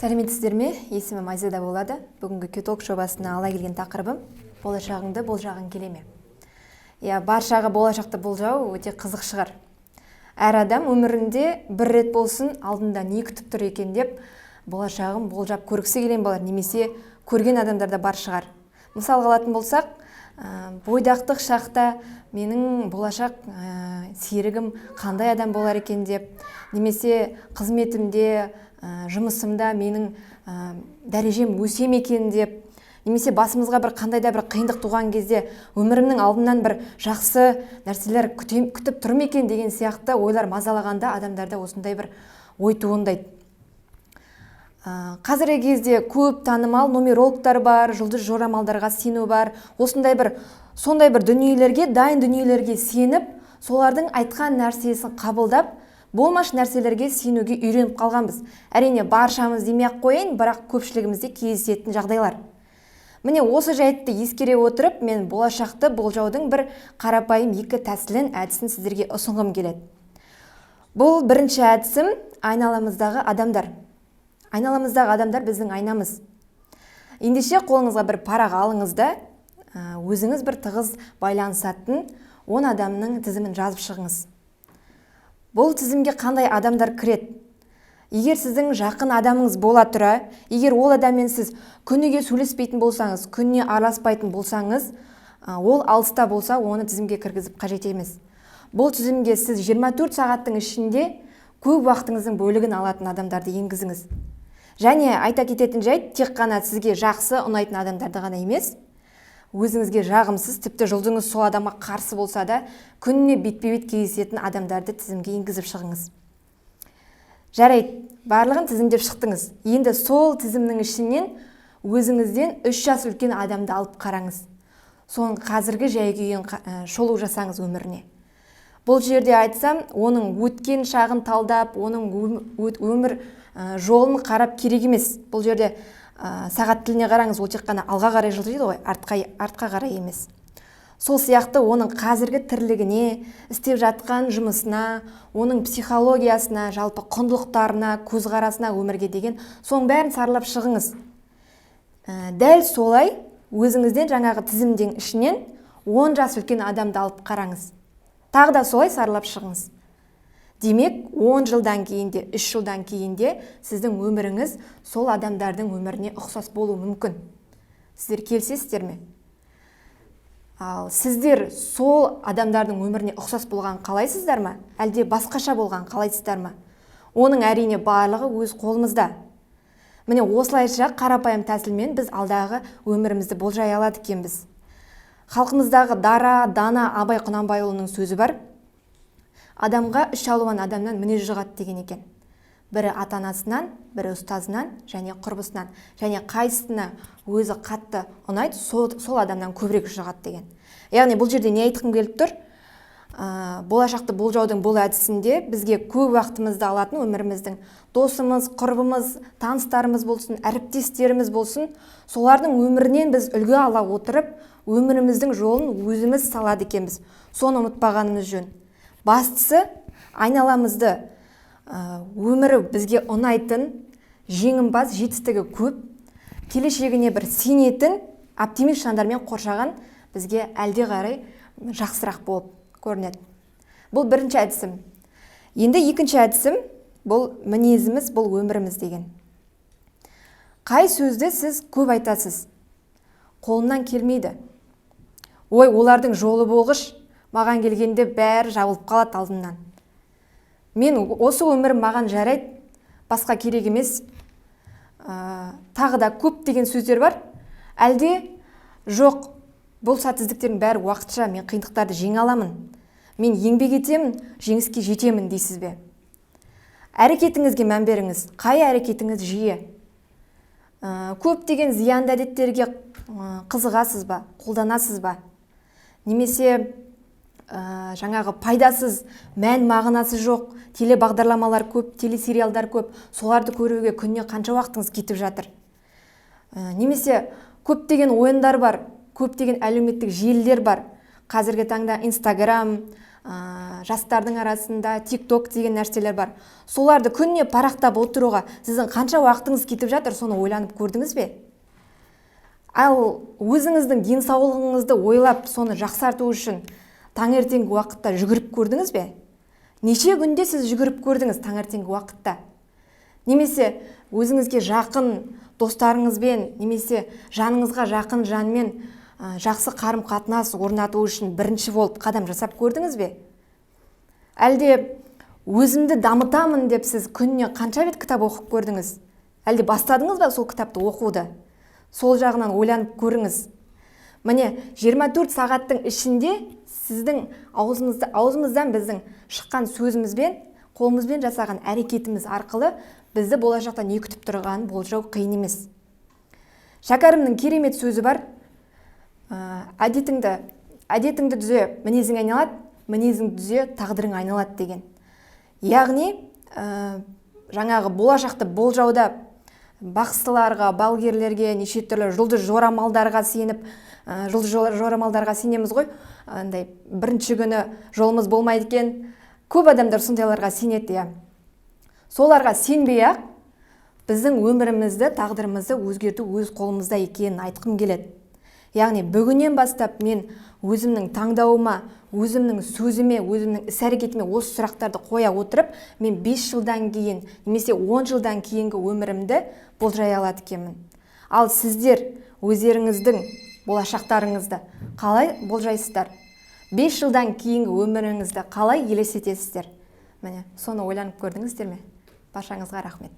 Сәлеметсіздер ме? Есімім Айзада болады. Бүгінгі Q-Talk жобасына ала келген тақырыбым: болашағыңды болжағың келе ме? Иә, баршаға болашақты болжау өте қызық шығар. Әр адам өмірінде бір рет болсын алдында не күтіп тұр екен деп болашағын болжап көргісі келген болар, немесе көрген адамдар да бар шығар. Мысалға алатын болсақ, бойдақтық шақта менің болашақ серігім қандай адам болар екен деп, немесе қызметімде, жұмысымда менің дәрежем өсе ме екен деп, немесе басымызға бір қандай да бір қиындық туған кезде өмірімнің алдынан бір жақсы нәрселер күтіп тұр ма екен деген сияқты ойлар мазалағанда адамдарда осындай бір ой туындайды. Қазіргі кезде көп танымал нумерологтар бар, жұлдыз жорамалдарға сену бар. Осындай бір сондай бір дүниелерге, дайын дүниелерге сеніп, солардың айтқан нәрсесін қабылдап, болмашы нәрселерге сенуге үйреніп қалғанбыз. Әрине, баршамыз демей-ақ қояйын, бірақ көпшілігімізде кездесетін жағдайлар. Міне, осы жайтты ескере отырып, мен болашақты болжаудың бір қарапайым екі тәсілін, әдісін сіздерге ұсынғым келеді. Бұл бірінші әдісім: айналамыздағы адамдар. Айналамыздағы адамдар біздің айнамыз. Ендеше қолыңызға бір парақ алыңыз да, өзіңіз бір тығыз байланысатын 10 адамның тізімін жазып шығыңыз. Бұл тізімге қандай адамдар кіреді? Егер сіздің жақын адамыңыз бола тұра, егер ол адаммен сіз күніге сөйлеспейтін болсаңыз, күніне араласпайтын болсаңыз, ол алыста болса, оны тізімге кіргізіп қажет емес. Бұл тізімге сіз 24 сағаттың ішінде көп уақытыңыздың бөлігін алатын адамдарды енгізіңіз. Және айта кететін жайт, тек қана сізге жақсы, ұнайтын адамдарды ғана емес, өзіңізге жағымсыз, тіпті жұлдызыңыз сол адамға қарсы болса да, күніне бетпе-бет кездесетін адамдарды тізімге енгізіп шығыңыз. Жарайды, барлығын тізімдеп шықтыңыз. Енді сол тізімнің ішінен өзіңізден 3 жас үлкен адамды алып қараңыз. Соның қазіргі жай күйін шолу жасаңыз өміріне. Бұл жерде айтсам, оның өткен шағын талдап, оның өмір жолын қарап керек емес. Бұл жерде сағат тіліне қараңыз, ол тек қана алға қарай жылжиды ғой, артқа қарай емес. Сол сияқты оның қазіргі тірлігіне, істеп жатқан жұмысына, оның психологиясына, жалпы құндылықтарына, көзқарасына өмірге деген, соның бәрін саралап шығыңыз. Дәл солай өзіңізден жаңағы тізімдің ішінен 10 жас үлкен адамды алып қараңыз. Тағы да солай саралап шығыңыз. Демек, 10 жылдан кейін де, 3 жылдан кейін де сіздің өміріңіз сол адамдардың өміріне ұқсас болуы мүмкін. Сіздер келісесіздер ме? Ал сіздер сол адамдардың өміріне ұқсас болған қалайсыздар ма? Әлде басқаша болған қалайсыздар ма? Оның әрине барлығы өз қолымызда. Міне, осылайша қарапайым тәсілмен біз алдағы өмірімізді болжай алады екенбіз. Халқымыздағы дара, дана Абай Құнанбайұлының сөзі бар. Адамға үш алуан адамнан мінез жұғады деген екен. Бірі ата-анасынан, бірі ұстазынан және құрбысынан. Және қайсысына өзі қатты ұнайды, сол адамнан көбірек жұғады деген. Яғни бұл жерде не айтқым келіп тұр? Болашақты болжаудың бұл әдісінде бізге көп уақытымызды алатын өміріміздің досымыз, құрбымыз, таныстарымыз болсын, әріптестеріміз болсын, солардың өмірінен біз үлгі ала отырып, өміріміздің жолын өзіміз салады екенбіз. Соны ұмытпағанымыз жөн. Бастысы, айналамызды өмірі бізге ұнайтын, жеңімпаз, жетістігі көп, келешегіне бір сенетін оптимист жандармен қоршаған бізге әлде қарай жақсырақ болып көрінеді. Бұл бірінші әдісім. Енді екінші әдісім: бұл мінезіміз, бұл өміріміз деген. Қай сөзді сіз көп айтасыз? Қолымнан келмейді. Ой, олардың жолы болғыш, маған келгенде бәрі жабылып қалады алдымнан. Мен осы өмірім маған жарайды, басқа керек емес. Тағы да көптеген сөздер бар. Әлде жоқ, бұл сәтсіздіктердің бәрі уақытша, мен қиындықтарды жеңе аламын. Мен еңбек етемін, жеңіске жетемін дейсіз бе? Әрекетіңізге мән беріңіз. Қай әрекетіңіз жиі? Көптеген зиянды әдеттерге қызығасыз ба, қолданасыз ба? Немесе жаңағы пайдасыз, мән мағынасы жоқ телебағдарламалар көп, телесериалдар көп, соларды көруге күніне қанша уақытыңыз кетіп жатыр? Немесе көптеген ойындар бар, көптеген әлеуметтік желілер бар. Қазіргі таңда Инстаграм, жастардың арасында ТикТок деген нәрселер бар. Соларды күніне парақтап отыруға сіздің қанша уақытыңыз кетіп жатыр, соны ойланып көрдіңіз бе? Ал өзіңіздің денсаулығыңызды ойлап, соны жақсарту үшін таңертеңгі уақытта жүгіріп көрдіңіз бе? Неше күнде сіз жүгіріп көрдіңіз таңертеңгі уақытта? Немесе өзіңізге жақын достарыңызбен, немесе жаныңызға жақын жанмен жақсы қарым-қатынас орнату үшін бірінші болып қадам жасап көрдіңіз бе? Әлде өзімді дамытамын деп сіз күніне қанша бет кітап оқып көрдіңіз? Әлде бастадыңыз ба сол кітапты оқуды? Сол жағынан ойланып көріңіз. Міне, 24 сағаттың ішінде сіздің аузымыздан біздің шыққан сөзімізбен, қолымызбен жасаған әрекетіміз арқылы бізді болашақта не күтіп тұрғанын болжау қиын емес. Шәкәрімнің керемет сөзі бар. Әдетіңді түзе, мінезің айналады, мінезің түзе, тағдырың айналады деген. Яғни, жаңағы болашақты болжауда бақсыларға, балгерлерге, неше түрлі жұлдыз жорамалдарға сеніп, жұлдыз жорамалдарға сенеміз ғой. Андай бірінші күні жолымыз болмайды екен. Көп адамдар сондайларға сенеді, иә. Соларға сенбей-ақ біздің өмірімізді, тағдырымызды өзгерту өз қолымызда екенін айтқым келеді. Яғни бүгіннен бастап мен өзімнің таңдауыма, өзімнің сөзіме, өзімнің іс-әрекетіме осы сұрақтарды қоя отырып, мен 5 жылдан кейін немесе 10 жылдан кейінгі өмірімді болжай алады екенмін. Ал сіздер өздеріңіздің болашақтарыңызды қалай болжайсыздар? 5 жылдан кейінгі өміріңізді қалай елестетесіздер? Міне, соны ойланып көрдіңіздер ме? Баршаңызға рахмет.